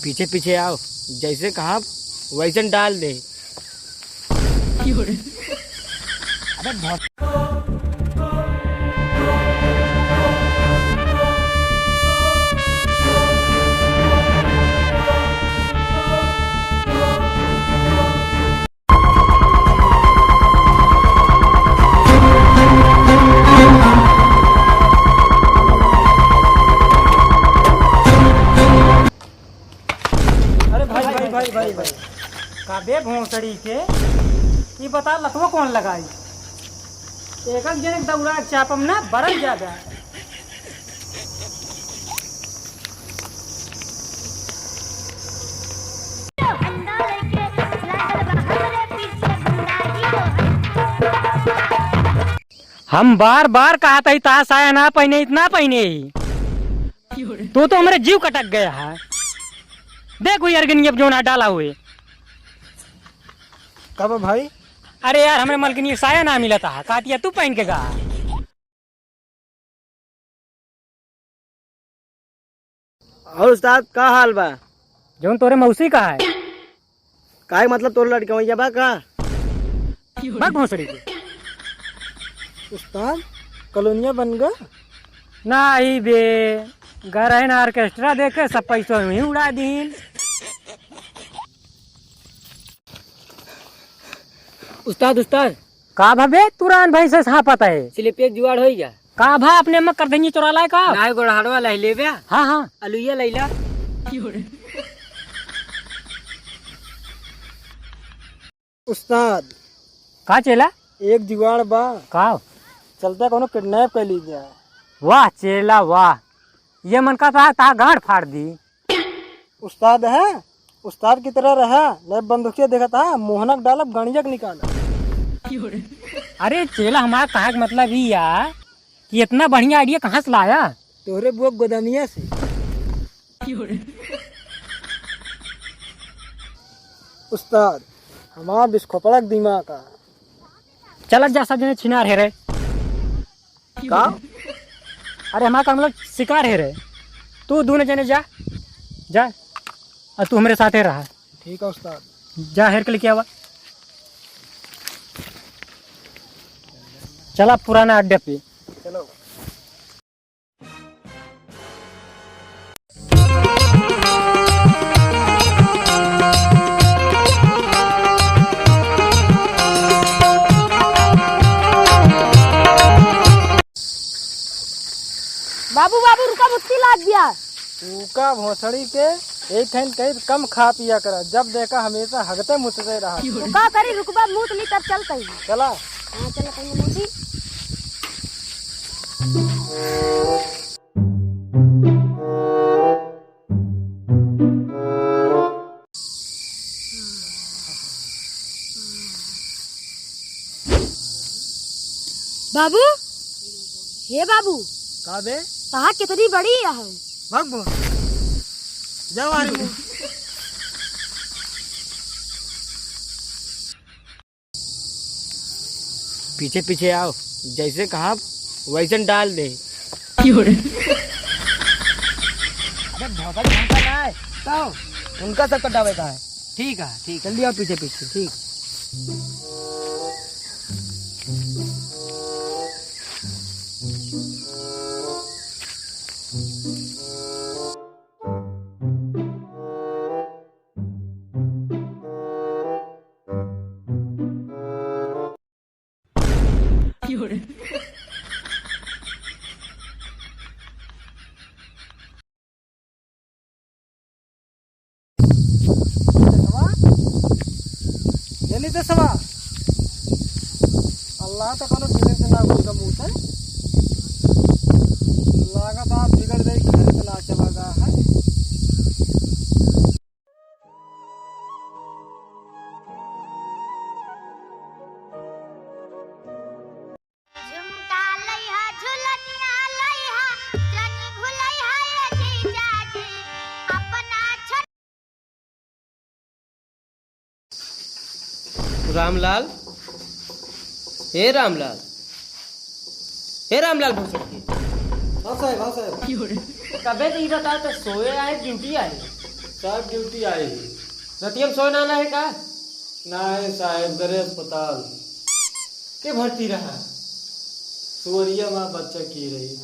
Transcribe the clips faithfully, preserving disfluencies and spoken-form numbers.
पीछे पीछे आओ, जैसे कहा वैसन डाल दे। अबे भौ- अरे भाई, भाई, भाई, भाई, भाई। का बे भोसड़ी के, ई बता लतवा कौन लगाई? एक एक जने दौरा के चापम ना बरल जाबे। हम बार बार कहत हई, ता साया ना पहिने, इतना पहिने ही। तू तो हमरे जीव कटक गया है। देख वही अरगनिया जौन डाला हुए। का बा भाई? अरे यार, हमरे मलकिनी साया ना मिलत है, कहतिया तू पहिन के गा। और उस्ताद, का हाल बा? जौन तोरे मौसी का है। काहे, मतलब तोर लड़कवैया बा का? भाग भोसड़ी के। उस्ताद, कॉलोनिया बन गा? नाही बे, घर है ना ऑर्केस्ट्रा देखे, सब पैसा वहीं उड़ा दीन। उस्ताद, उस्ताद। का भा बे, तुरान भाई से हाँफत है। स्लिप एक जुगाड़ होई जा। का भा अपने अम्मा कर देंगे चोरा लाए का? नाही, गोड़हाड़वा लाई लेबे। हाँ, हाँ। अलुइया लैला। उस्ताद। का चेला? एक जुगाड़ बा। का? चलता कोनो किडनैप कर लीजिए। वाह चेला वाह, ये मन का ता, ता गांड फाड़ दी। उस्ताद है, उस्ताद की तरह रहा, ले बंदूकिया देखा था, मोहनक डालब, गणियक निकाला। अरे चेला, हमारा कहा के मतलब ही या कि इतना बढ़िया आइडिया कहाँ से लाया? तोहरे बुआ गोदामिया से। उस्ताद, हमार बिस्खोपड़ा के दिमाग का। चलत जा सब जने छिनार हेरे। का? अरे हमार का मतलब शिकार हेरे। तू दूनो जने जा, जा, और तू हमरे साथे रहा। ठीक है उस्ताद। जा हेर के लेके आवा। चला पुराना अड्डे पे। चलो। बाबू, बाबू, रुका, मुत्ती लाग गया। रुका भोसड़ी के, एक ठन कहीं कम खा पिया करा, जब देखा हमेशा हगते मुतते रहा। तो का करी, रुकबा, मूत ली तब चलते ही। चला। हाँ, चला, कहीं मूती। बाबू, हे बाबू। का बे? कहा कितनी बड़ी है? भाग बो। जाओ आ रही हूँ। पीछे पीछे आओ, जैसे कहा वैसन डाल दे। क्यों रे? अबे भौंकल भौंकल ना है, तो उनका सब कटावे का है। ठीक है, ठीक। जल्दी आओ पीछे पीछे। ठीक। ए नितेशवा, अल्लाह तो कोनो बिगड़ के ना होगा मुंह से। लागत आप बिगड़ गई, घर पे ना चला गया है। झुमका लइहा, झुलनिया लइहा, जनी भुलइहा ए जीजाजी, अपना छ- रामलाल, हे रामलाल, हे रामलाल भोसड़ी। हाँ साहब, हाँ साहब। कबे तो ई बताओ तो सोए आए, ड्यूटी आए? साहब, ड्यूटी आए ही। रतिया में सोए ना, ना है का? ना है साहब, गरे अस्पताल। के भर्ती रहा? सुअरिया माँ बच्चा की रही।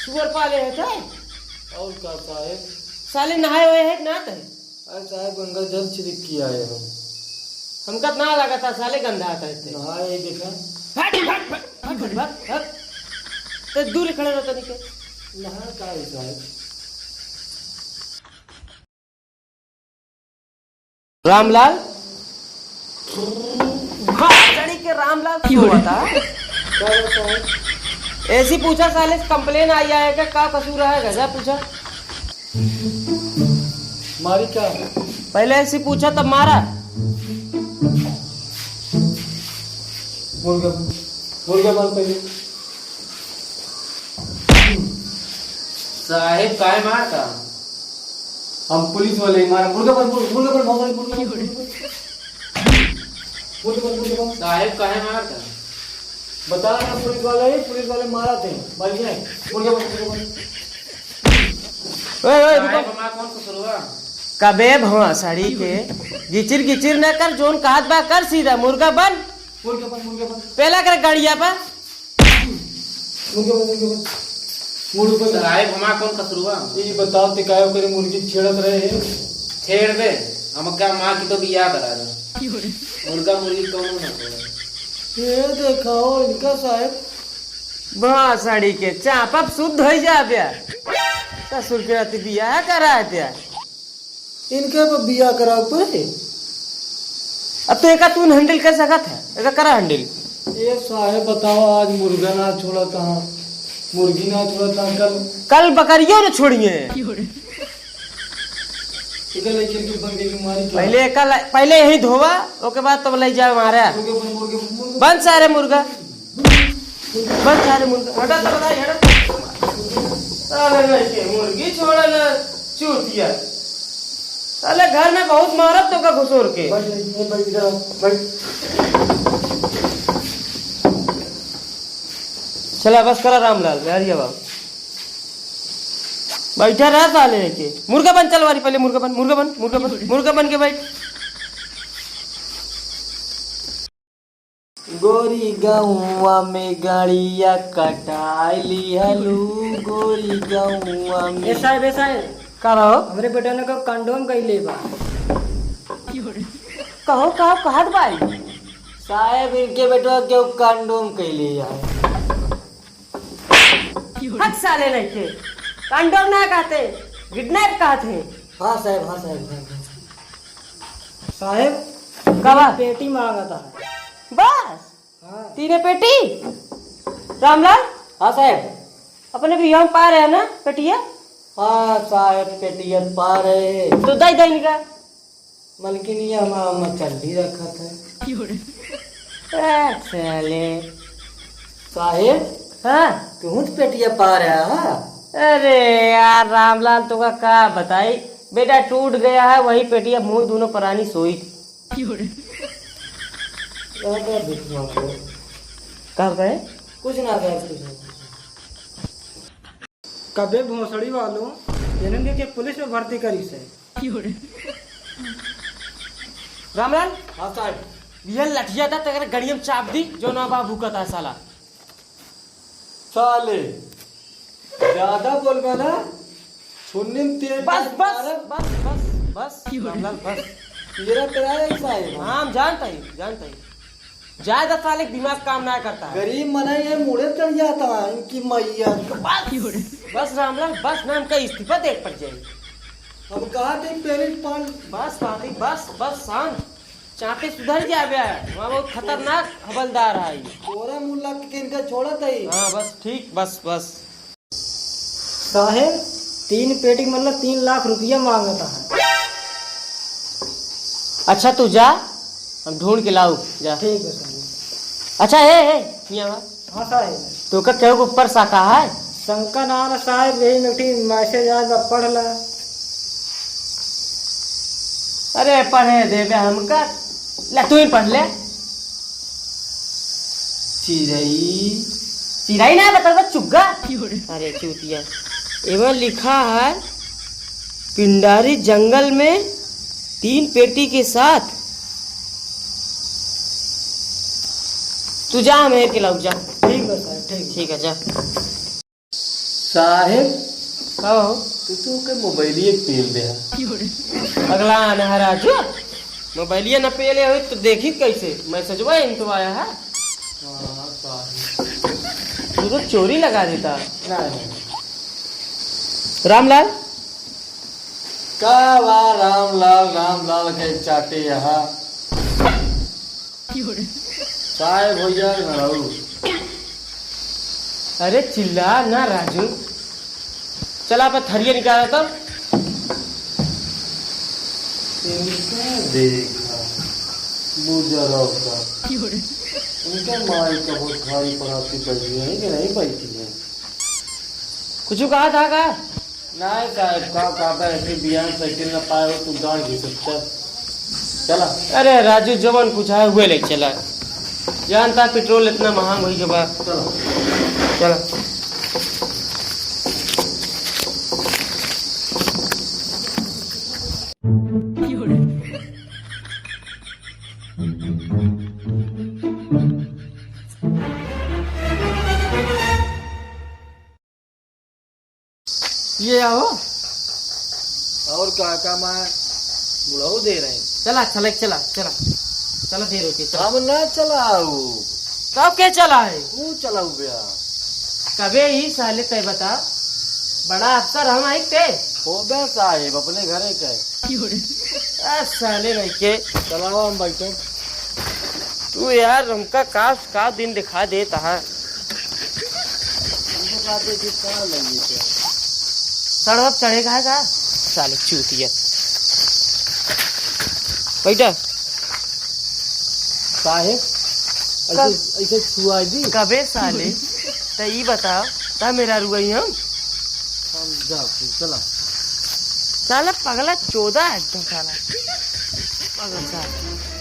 सुअर पाले है थे? और का साहब? साले नहाए हुए है कि ना थे? अरे साहब, गंगा जल छिड़क के आए हम। हमका तो ना लगा था साले गंधा आता है थे। नहाए ही देखा। हट, हट, हट, हट, हट, हट। ते दूर खड़े रहो तनिक। नहा का है साहब? रामलाल? भाषणी के रामलाल क्यों बता? क्या बता है? ऐसी पूछा साले से complain आई है कि का कसूर है, गजा पूछा। मारी क्या? पहले ऐसी पूछा तब मारा। मुर्गा, मुर्गा मार पहले। साहेब, काहे मारता? हम पुलिस वाले ही मारा। मुर्गा बन, मुर्गा, मुर्गा बन, भौंकड़ी, मुर्गा बन, मुर्गा बन। मुर्गा बन, मुर्गा बन। साहेब, काहे मारता? बता ना, पुलिस वाले ही, पुलिस वाले मारा थे। भाई, ये, मुर्गा बन, मुर्गा बन। ओए, ओए, रुको। साहेब, हमारा कौन कसूर हुआ? कबे भौंसड़ी के गिचिर गिचिर न कर, जोन कहत बा कर सीधा, मुर्गा बन। मुर्गा बन, मुर्गा बन। पहला कर गड़िया पर। मुर्गा बन, मुर्गा बन। मुड़ ऊपर कर। साहेब, हमार कौन कसूर हुआ? ई बताओ, ते काहे ओकरे मुर्गी छेड़त रहे हैं? छेड़ दे, हमका माँ की तो बियाह करा दे। मुर्गा मुर्गी कौनो ना छोड़े। ये देखाओ इनका साहेब। भौंसड़ी के चापब शुद्ध होइ जाबे। ससुर के अति बियाह करा दे। इनके पे बिया करावे पड़े। अब तो एका तू handle कर सकत है, एका करा handle। ये साहेब बताओ, आज मुर्गा ना छोड़ा था, मुर्गी ना छोड़ा था, कल कल बकरियों न छोड़िए। इधर लेके के बन के मारी क्या? पहले एका ला-, पहले यही धोवा, ओके बाद तब ले जावे मारे। मुर्गे बन, मुर्गे बन, मुर्गे बन। बन सारे मुर्गा। बस सारे मुर्गा, हटा तो बताई, हटा। साले नहीं के मुर्गी छोड़ल, चूतिया। साले घर में बहुत मारत तो का घुसोर के। बैठ, बैठ, बैठ, बैठ, बैठ। चला बस करा रामलाल, बिहारिया बाबू। बैठा रहा साले के। मुर्गा बन, चल वारी, पहले मुर्गा बन, मुर्गा बन, मुर्गा बन, मुर्गा बन के बैठ। गोरी गौवा में गड़िया कटाई लिहलू, गोरी गौवा में। ए साहेब, ए साहेब। का रहो? हमरे बेटा ने को condom कइले बा। कहो, कहो, कहत बाई। साहेब, इनके बेटवा केहू condom कइले है। हक साले नहीं थे। Condom ना कहते, kidnap कहते हैं। हाँ साहेब, हाँ साहेब, हाँ, हाँ। साहेब, का बा? पेटी मांगत है। बस? हाँ। तीने पेटी? रामलाल? हाँ साहेब। अपने भी यहाँ पा रहे हैं ना पेटिया? हाँ साहेब, पेटिया पा रहे हैं। तो दई दई इनका। मलकिनिया, हम, हम चड्डी रखत है। ए, साले। साहेब, हाँ? तुहूँ तो पेटिया पा रहा है? अरे यार रामलाल, तो का, का बताई, बेटा टूट गया है, वही पेटिया मुँह दोनों परानी सोई थी। का, का दुख मांगो? का कहे? कुछ ना साहेब, कुछ ना। कबे भोसड़ी वालों, इन्हन के पुलिस में भर्ती करी से। रामलाल। हाँ साहेब। ये लठिया था तेरे गड़िया में चाप दी, जो ना बा भूखा था साला। साले, ज्यादा बोलबा ना, छुन्नी में तेल बस, डाल बस, मारब। बस, बस, बस, रामलाल, बस। तेरा, तेरा है साहेब। हाँ, हम जानता ही, जानता ही। ज्यादा साले दिमाग काम ना करता है। गरीब मनई है, मुड़े चढ़ जाता है इनकी मैया। बस, बस रामलाल, बस ना, हमका इस्तीफा दे पड़ जाए। हम कहा थे पेरेंट पाल। बस बात ही, बस, बस शांत। चापे सुधर जाबे, वहाँ बहुत खतरनाक हवलदार है। तोरा मुल्ला के इनका छोड़त है। हाँ, बस ठीक, बस, बस। साहेब, तीन पेटी के मतलब तीन लाख रुपया मांगता है। अच्छा, तू जा, हम ढूंढ के लाऊ, जा। ठीक है साहेब। अच्छा, हे, हे, हियाँ आवा। हाँ साहेब। तो का केहू के ऊपर शंका है? शंका ना ना साहेब, यही में एक ठी message आया था, पढ़ ला। अरे, पढ़े देबे हमका, ले तू ही पढ़ ले। चिरई। चिरई ना बता, बता चुग्गा। अरे चूतिया, एमे लिखा है, पिंडारी जंगल में तीन पेटी के साथ। तू जा, हम हेर के लाऊ, जा। ठीक बा साहेब, ठीक। ठीक है, जा। साहेब, का हो? तू तो के मोबाइलिए पेल दे है। अगला आना है राजू, मोबाइलिए न पेले हो तो देखी कैसे? मैसेजवा इन तो आया है। हाँ, साहेब। तू तो चोरी लगा देता। नहीं, नहीं। रामलाल, का बा रामलाल, रामलाल के चाटे यहाँ। साहेब भैया घरऊ। अरे चिल्ला ना राजू, चला आप थरिया निकाला तब। इनका देखा, बुजरो का। इनका माई का बहुत भारी पड़ासी बैठी है कि नहीं बैठी है? कुछ कहा था का? नहीं साहब, का कहता है कि बियान साइकिल ना पाए हो, तू गाड़ घिसत चल। चला। अरे राजू, जवन कुछ है, हुए ले चला। जानता पेट्रोल इतना महंग होई के बा। चला। चला। ये आओ। और का, का मैं बुढ़ऊ दे रहे हैं। चला, चला, चला, चला। चला, देर होती, चला। हम ना चलाऊ। कब के चला है? तू चलाऊ बे। कबे ही साले तय बता। बड़ा अफसर हम आई ते। हो बे साहेब, अपने घरे के। आ, साले नहीं के। चलाओ, हम बैठे। तू यार हमका का, का दिन दिखा देता है। हमको कहते कि का लगे क्या? सड़वा पे चढ़े का है का? साले चूतिया। बैठा। साहेब, ऐसे, कब? ऐसे छुआ दी। कबे साले? त ई बताओ, त मेरा रुआई हम? हम जा, चला। साला पगला चोदा है एकदम साला। पगला साला।